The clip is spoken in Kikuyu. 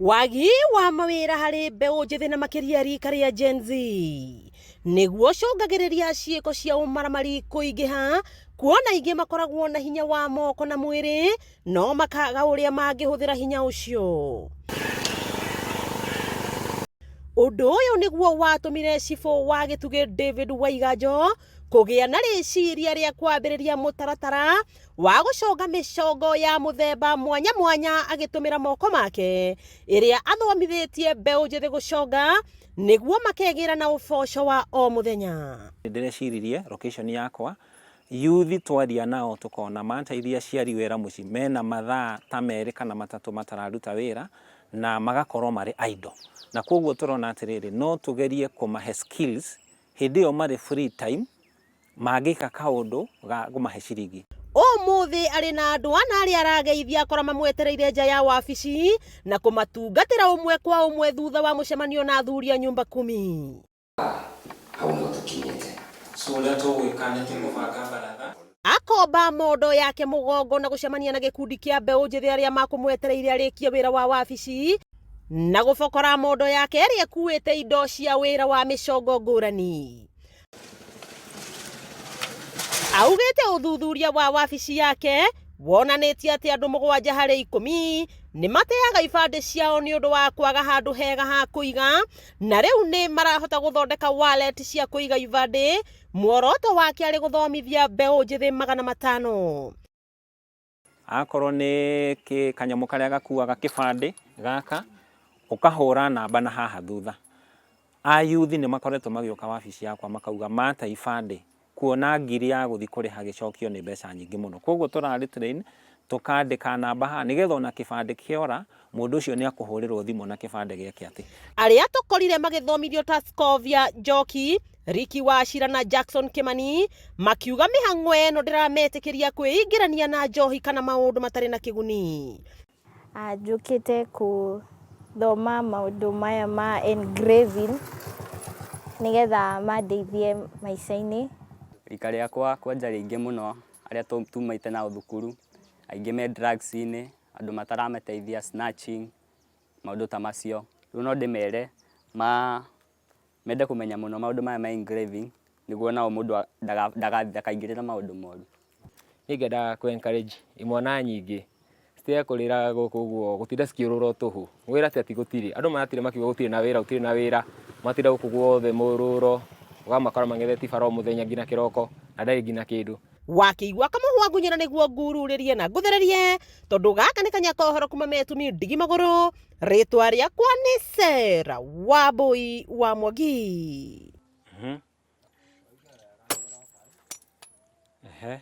Wagi wa mawĩra harĩ mbeũ njĩthĩ na makĩria rika rĩa Gen Z nĩguo ũcũngagĩrĩria ciĩko cia ũmaramari kũingĩha, kuona aingĩ makoragwo na hinya wa moko na mwĩrĩ no makaga ũrĩa mangĩhũthĩra hinya ũcio. Ũndũ ũyũ nĩguo watũmire cibũ wa Gĩtugĩ David Waiganjo kũgĩa na rĩciria rĩa kwambĩrĩria mũtaratara wa gũconga mĩcongo ya mũthemba mwanya mwanya agĩtũmĩra moko make, ĩrĩa athomithĩtie mbeũ njĩthĩ gũconga nĩguo makegĩra na ũboco wa o mũthenya. Nĩndĩreciririe location yakwa youth twaria nao tũkona mateithia aciari wĩra mũciĩ mena mathaa ta 2 kana 3 matararuta wĩra na magakorwo marĩ idle, na koguo tũrona atĩrĩrĩ, no tũgerie kũmahe skills hĩndĩ ĩyo marĩ free time mangĩka kaũndũ ga kũmahe ciringi. Ũmũthĩ arĩ na andũ ana arĩa arageithia akora mamwetereire nja ya wabici na kũmatungatĩra ũmwe kwa ũmwe thutha wa mũcemanio na athuri a nyumba kumi. Hau nĩho tũkinyĩte. So ũrĩa tũgwĩka nĩ tũkũbanga baratha. Akomba mondo yake mũgongo na gũcemania na gĩkundi kĩa mbeũ njĩthĩ arĩa makũmwetereire arĩkie wĩra wa wabici na gũbokora mondo yake ĩrĩa ĩkuĩte indo cia wĩra wa mĩcongo ngũrani. Augĩte ũthuthuria wa wabici yake wonanĩtie atĩ andũ 7 harĩ 10 nĩ mateaga ibandĩ ciao nĩ ũndũ wa kwaga handũ hega ha kũiga, na rĩu nĩ marahota gũthondeka wallet cia kũiga ibandĩ. Muoroto wake arĩ gũthomithia mbeũ njĩthĩ 500. Akorwo nĩ kanyamũ karĩa gakuaga kĩbandĩ gaka, ũkahũra namba na haha thutha. A youth nĩ makoretwo magĩũka wabici yakwa makauga mate ibandĩ, kuona ngiri ya gũthiĩ kũrĩha gĩcokio nĩ mbeca nyingĩ mũno. Koguo tũrarĩ train, tũkandĩka namba haha nĩgetha ona kĩbandĩ kĩora, mũndũ ũcio nĩ akũhũrĩrwo thimũ na kĩbandĩ gĩake atĩ. Arĩa tũkorire magĩthomithio ta Scovia Njoki, Ricky Wachira na Jackson Kimani makiuga mĩhang'o ĩno ndĩrametĩkĩria kwĩingĩrania na njohi kana maũndũ matarĩ na kĩguni. Njũkĩte kũthoma maũndũ maya ma engraving nĩgetha mandeithie maica-inĩ. Rika rĩakwa kwanja rĩingĩ mũno arĩa tumĩte nao thukuru, aingĩ me drugs-inĩ, andũ mataramateithia snatching, maũndũ ta macio. Rĩu no ndĩmere mende kũmenya mũno maũndũ maya ma engraving nĩguo nao mũndũ ndakaingĩrĩre maũndũ moru. Niĩ ngĩendaga kũ encourage imwana nyingĩ citige kũrĩra gũkũ ũguo gũtinda cikĩũrũra tũhũ. Wĩra ti atĩ gũtirĩ, andũ maratinda makiuga gũtirĩ na wĩra, gũtirĩ na wĩra, matinda gũkũ guothe mũrũro, ũkamakora mang'ethete bara o mũthenya nginya kĩroko na ndarĩ nginya kĩndũ. Wakĩigua kamũhwa ngunyĩra nĩguo ngururĩrie na ngũthererie, tondũ gaka nĩ kanya ka ũhoro kuma metumi ndigi magũrũ. Rĩtwa rĩakwa nĩ Sarah Wambui wa Mwangi. Ehe.